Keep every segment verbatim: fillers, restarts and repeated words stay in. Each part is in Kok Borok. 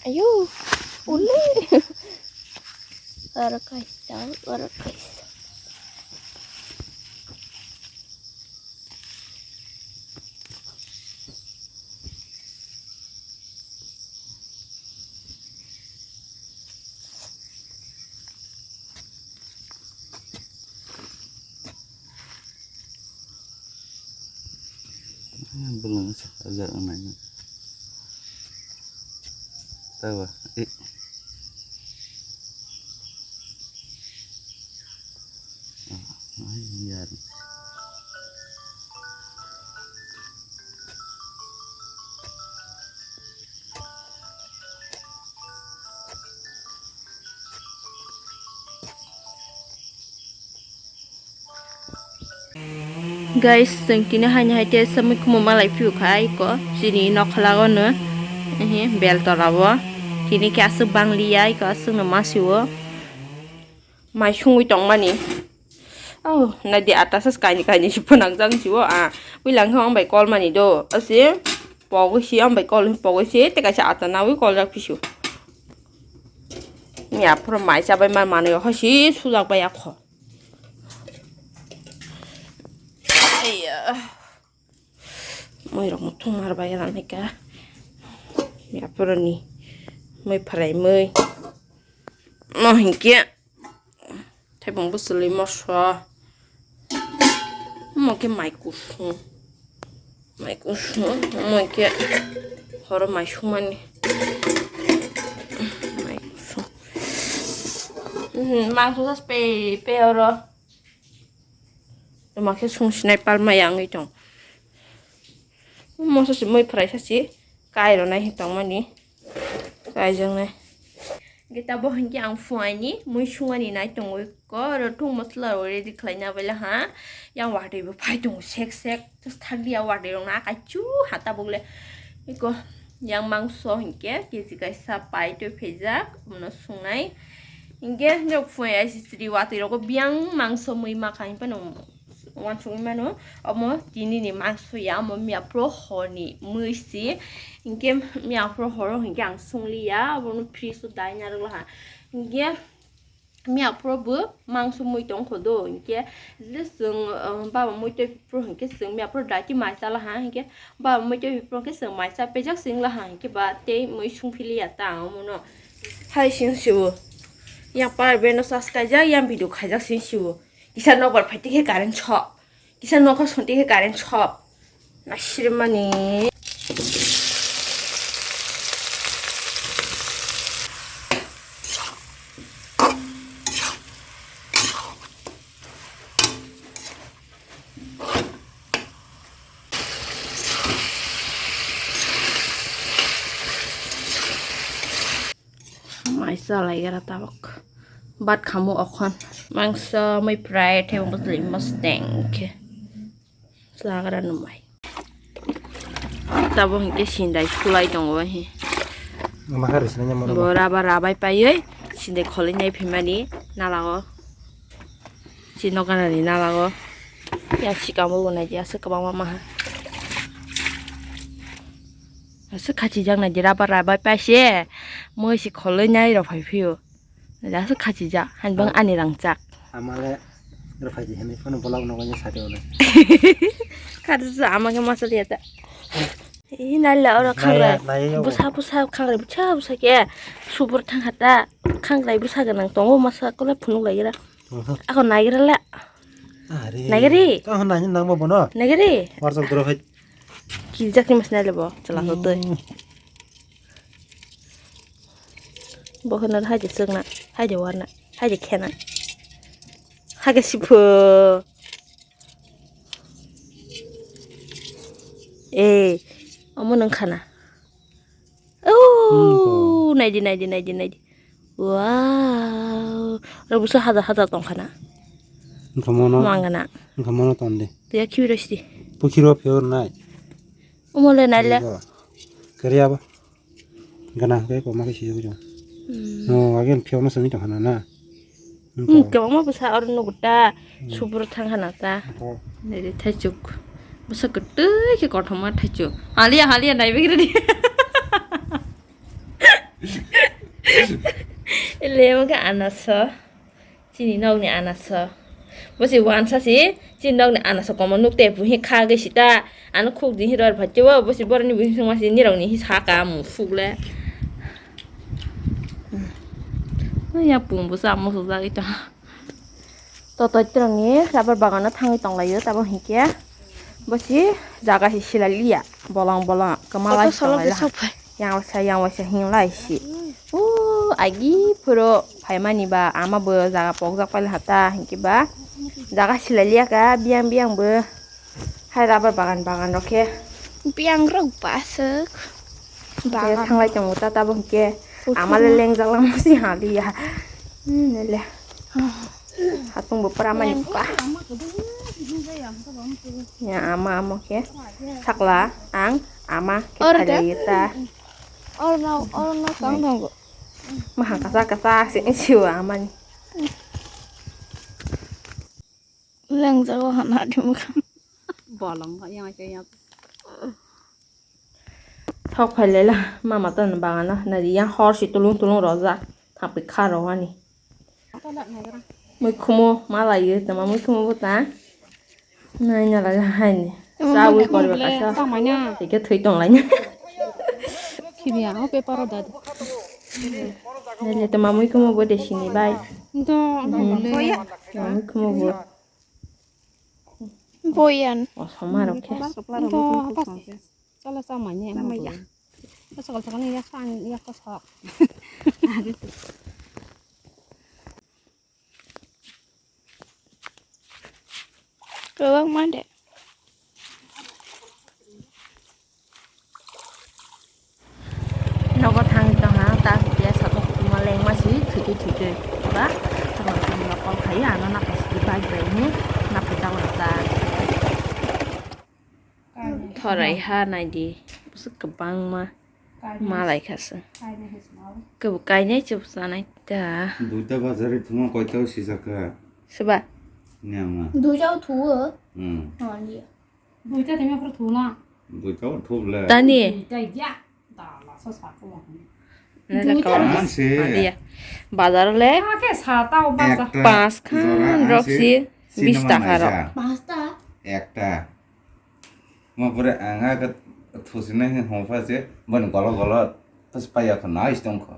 Ayo, ule. Oro kaisa, oro kaisa. Belum sakajak nai. Tawa, eh. Ah, ai, yar. Guys, chwng tini haini hai tei samui khumui malai phiyok hai ko chini nokhla o no, ehe, bel tola o. Tini khe aswk bang liya, iko aswk no masi o. Mai sungwi tongmani. Oh, nadi ata sas kaini kaini si phunang jang si o, ah. Wi lang khe ang bai kol mani do. Asi pogwi si ang bai kol pogwi si te kaisa ata nawi kol jak pisu. Ni aphuru mai chabai ma manwi hosi sujak bai akho. Aiya. Moi rok muthung mar bai rani ka. Ni aphuru ni moi phrai moi. No hinkhe. Thaibung bwswlwi moso. Omo khe mai kusung. Mai kusung. Omo khe horo mai sungmani. Mai kusung. Mhm, mangso sas pe, pe oro. Omo khe sung sinai palma yangwi tong. Omo sasi moi phrai sasi. Kai rwnai tongmani. Kaijaknai. Hingke tabok hingke ang phuaini mui sungani nai tongwi koro thung mosla rok ready khlaina baila ha. Yang watwi bo phai tongo sek sek. Just thakdi ya watwi rok na kaichu ha tabok le. Iko yang mangso hingke K G kaisa pai twi phaijak. Bono sungnai. Hingke nok phunai I C C D watwi rogo biyang mangso mui makha hingke no. Uansugwi mano, omo tini ni mangso ya, omo miya pro hor ni mui si. Hinkhe miya pro horo hinkhe ang sungli ya, obono fridge o dai narwk laha. Hinkhe miya pro bo mangso mui tong kho do, hinkhe je chwng, uh, baba mui tei pro hinkhe chwng miya pro dai khe mai cha laha, hinkhe baba mui tei pro hinkhe chwng mai cha pejak sing laha, hinkhe ba tei mui sung phili ya ta ang omono. Hai sing siwo, yang par beno subscribe jak, yang video khaijak sing siwo. Kisa nokbar phai tikhe current sok. Kisa nokha song tikhe current sok. Nasirimani. Mai chalai gara tabok. Bat khamu okhon. Mangso, mui fry, thebo bwtwi mosteng khe. Chagra numai. Tabok hinkhe sindai sulai tongo he. Bo raba rabai paiwi sindai kholwi nai phimani nalago. Si noganani nalago. Ya sikamo bo naidi aswk kwbangma maha. Aswk khachijak naidi raba rabai paise. Moi si kholwi nai rw phai phio. Naidi aswk khachijak. Hani bang ani rangchak. Amale rw phai di hinwi phano bolak nogo ni sade ole. Khachijak amage masa diya ta. Ih, naila oro khangrai. Busa, busa, khangrai busa, busa khe. Subur thang kha ta. Khangrai busa gwnang tongo, masa kole phunuk lai gira. Ako naigira le. Are. Naigiri. Tamo nai nang bo bono. Naigiri. Warjak doro hai. Kijak ni mas naile bo. Chala hotoi. Bo khana hai de chwkna. Hai de warna. Hai de khena. Hai ke sipho. Eh, omo nang khana. Oh, naidi, naidi, naidi, naidi. Wow. Oro busa haja haja tong khana. Wngkha mono. Mangana. Wngkha mono ton de. Tiya khibi rosti. Pukhiro pheo nai. Omo le nai le. Kariya ba. Gana ke ko ma ke siyo jo. Hmm. No, again pheo no sami tong khana na. Hmm, kwbangma bwsa oro nugo ta, hmm, subur thang khana ta. Oh. Nini thaichuk. Bwsa kwtwi khe kothoma thaichu. Haliya, haliya, naibe gre di. Lemo khe anaso. Chini nokni anaso. Bwsi wansa si, chini nokni anaso komo nuk te buhi kha gwi sita. Ano khuk di hi ror bhai chewa, bwsi boroni buhi sungma si nirok ni hi saka mu fukle. Ya pung bwsa musuk jagwi to. Totoi twrwngni rubber bagano thangwi tonglaio, tabo hinkhe bwsi jaga se silai liya, bolong bolong kwma lai tonglaila. Yang waisa, yang waisa hinglai si. O agi phuru phaimani ba ama bo jaga pokjak paila hata hinkhe ba jaga silai liya ka biyang biyang bo. Hai rubber bagan, bagan rok khe. Biyang rok baswk. Khe bagan. Thanglai tongo ta, tabo hinkhe. Ama le lengjak lama si haliya. Hmm, nele. Hatung bo pura mani pa. Ya ama amo khe. Sakla ang ama khe. Or de? Phailai ta. Or no, or no, kang tongo. Maha kasa kasa si, siwa amani. Lengjago hana di mukha. Bolong yang yang. Thok phailela mama ton bagana nari yang hor si tulung tulung roja thapwi kha rohani. Mui khumo malai tama mui khumo buta. Nai nalai haini. Sawi korba kasa. Tike thui tong laini. Khibiya o paper o dadi. Nai le tama mui khumo bo de sini bai. Do. Mui khumo bo. Boyan. O sama rok khe. Do apa sih? Chala sama ni. Sama ya. Sakal sakal ni ya san ya kosok. Kwbangma de. Nogo thangwi tongha ta hinkhe satok tongma lengma si thwitwi thwitwi ba tongma tongma kol khai ano naphai si bike bai hinwi naphai ta ulo ta. Thorai ha naidi bwswk kwbangma malai kha se. Kwbo kainai se bwsa nai ta. Duita bazar thuma koita sijak kha. Soba? Ni ama. Duita o thuo. Hmm. Oh, liya. Duita thuma phuru thuna. Duita o thub le. Tani. Duita ya. Dala sa sa ko. Nada Duita kau. Aman se. Dia. Bazar le. Kha khe sa ta o bazar. Ekta. Pas khan jora rok ang se si. Bis taka rok. Cinema naija. Pas ta. Ekta. Ma pore ang ha ka thusinai hwn hwn pha se, boni golo golo tas paya kho nai stong kho.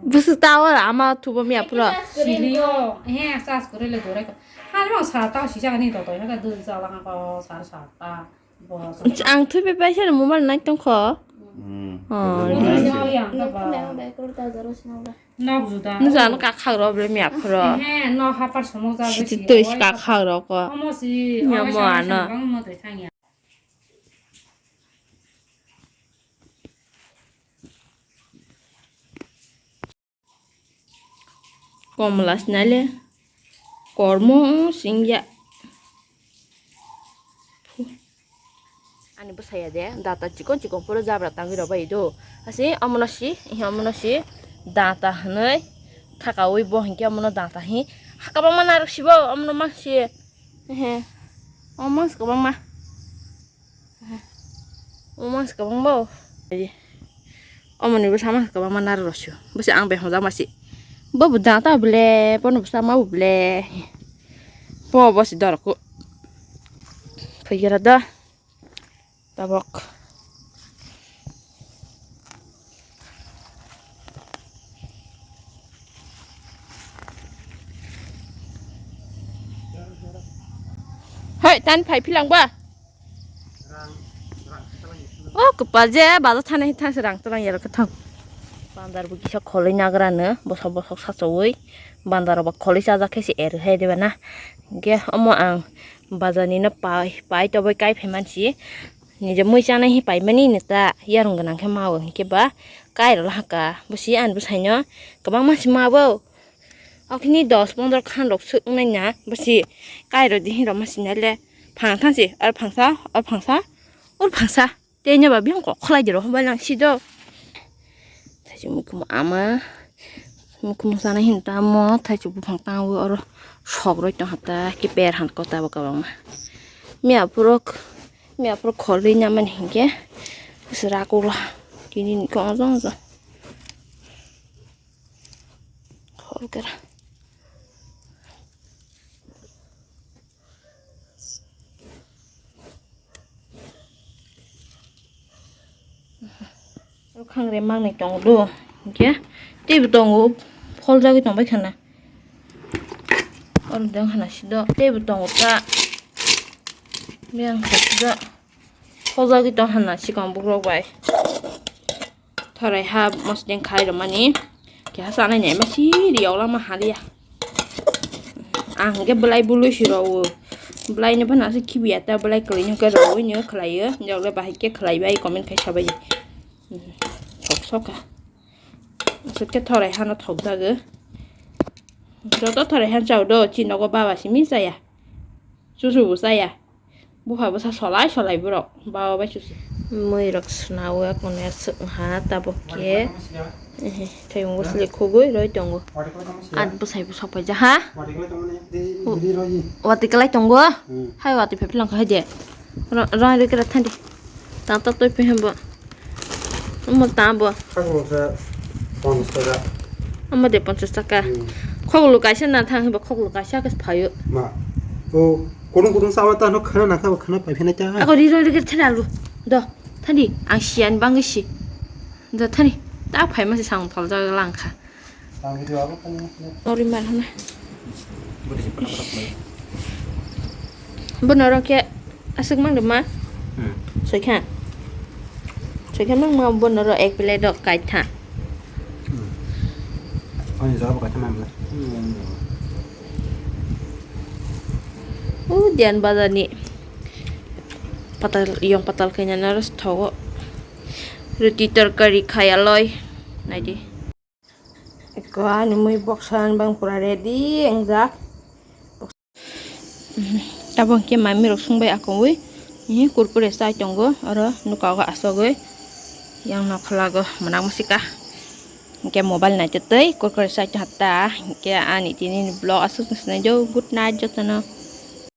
Bwswk ta oro ama thubo miya phuro. Silio, he, charge kwrwi le dorai kho. Hani mo sa ta sijak ni dotoi, haka dui chala kha ko, sar sa ta, bo sa ta. Ang thwi pai pai se mobile nai tong kho. Hmm. Oh. Dotoi nai se. Nok juda. Nung jan ka khak ro bre miya phuro. He, no hapar somok jagwi. Siti si toi oi ka khak ro ko. Omo si, nya omo mo si ano. Bang mo toi thang ya. Komla sinale. Kormo singya. Ani bwsaya de data chikon chikon puro jabra tangwi rw bai do. Asi omono si, omono si data hwnwi thakawi bo hinkhe omono data hi kwbangma narwk sibo omono mangsi. Ehe. Omo mangsi kwbangma. Omo mangsi kwbangma. Omoni bwsa mangsi kwbangma narwk rw sio. Bwsa ang bai hwnjak masi. Bo bo data bole, bono bwsa ma bo bole. Bo bo si dorok. Phai gra da. Tabok. Hoi, tan phai philang ba? O kwpal je, bazar thani thang se rang twlang ya rok thang. Bandar bo kisa kholoi nagra no, bosok bosok sachawi. Bandar rok ba kholoi chajak khe se ero hai de bana. Ge omo ang bazar ni no pai, pai tobai kai phai mansi. Nije mui chanai hi paimani neta yarung gwnang khe mao hinkhe ba kairok lahaka bwsi ani bwsaino kwbangma se mabo. Okni dos pondro khan rok swk wngnai na bwsi kairok di hinrok ma sinai le phang thang se ar phangsa ar phangsa ar phangsa tei neba biyang kok khlai di rok bai lang si do. Thaichuk muikhum ama, muikhum sana hin tamo, thaichuk buphang tangwi oro sok roi tong hata, kiper han kota bo kwbangma. Miya purok, miya purok khorwi nyamani hinkhe sra kula. Tini ni kong jong jong. Khorkera. Khangre mangnwi tongo do. Hinkhe teibo tongo, pholjagwi tongbai khana. Oro deng hana sido. Teibo tongo ta. Biyang khe sido. Pholjagwi tong hana sikang bukrok bai. Thorai ha mosdeng khai rwmani. Keha chanai nai ma siri yaula ma haliya. Ang hwnkhe belai bului si rwo. Belai ni phano aswk khibiya ta belai kwlwini hwnkhe rwui ni khlaio. Jokle bahai khe khlaibai comment khai sabai. Sok soka. Aswk khe thorai hano thok jago. Joto thorai han chao do, chini nogo baba simi chaya. Chuchu bo chaya. Bupha bwsa solai solai borok. Baba bai chuchu. Mui rok swnao, ekone aswk ha tabuk khe. Ehe, thaiyung bwsli khugui roi tongo. At bwsai bo sok paija ha. Watwi kwlai tongo? Hmm. Hai watwi phai philangkha hai de. Ro-, roi rikra thandi. Tang ta toi phai hembo. Omo tamo. Khaklo khe ponchash taka. Omo de ponchash taka. Hmm. Khoklo kaisa na thang heba khoklo kaisa khe phaio. Ma. O kudung kudung sama ta no khana na kha khana pai phina ta. Ako ri roi rikra thandi alu. Do. Thandi ang siyan bangwi si. Do thandi. Ta phai ma se sang thol ja langkha. Ori mar hana. Bono rok khe aswk mang ma? Hmm. Soikha. Soikha mang ma bono rok ek plate rok kaitha. Hmm. Ani jawab kaitha mang bla. Hmm. O Diyan Bazar ni patal, yong patal kanya naros thogo. Ruti torkari khaya loi. Naidi. Eko ani mui boksa bang pura ready wngjak. Tabuk hwnkhe mami rok songbai akongwi, kurkure chai tongo, oro nuka o asogwi yang nokhwlago mwnang mwsika. Hwnkhe mobile naitwi twi kurkure chai tongkha ta, hwnkhe ani tini ni vlog aswk se nai do, good night jotono.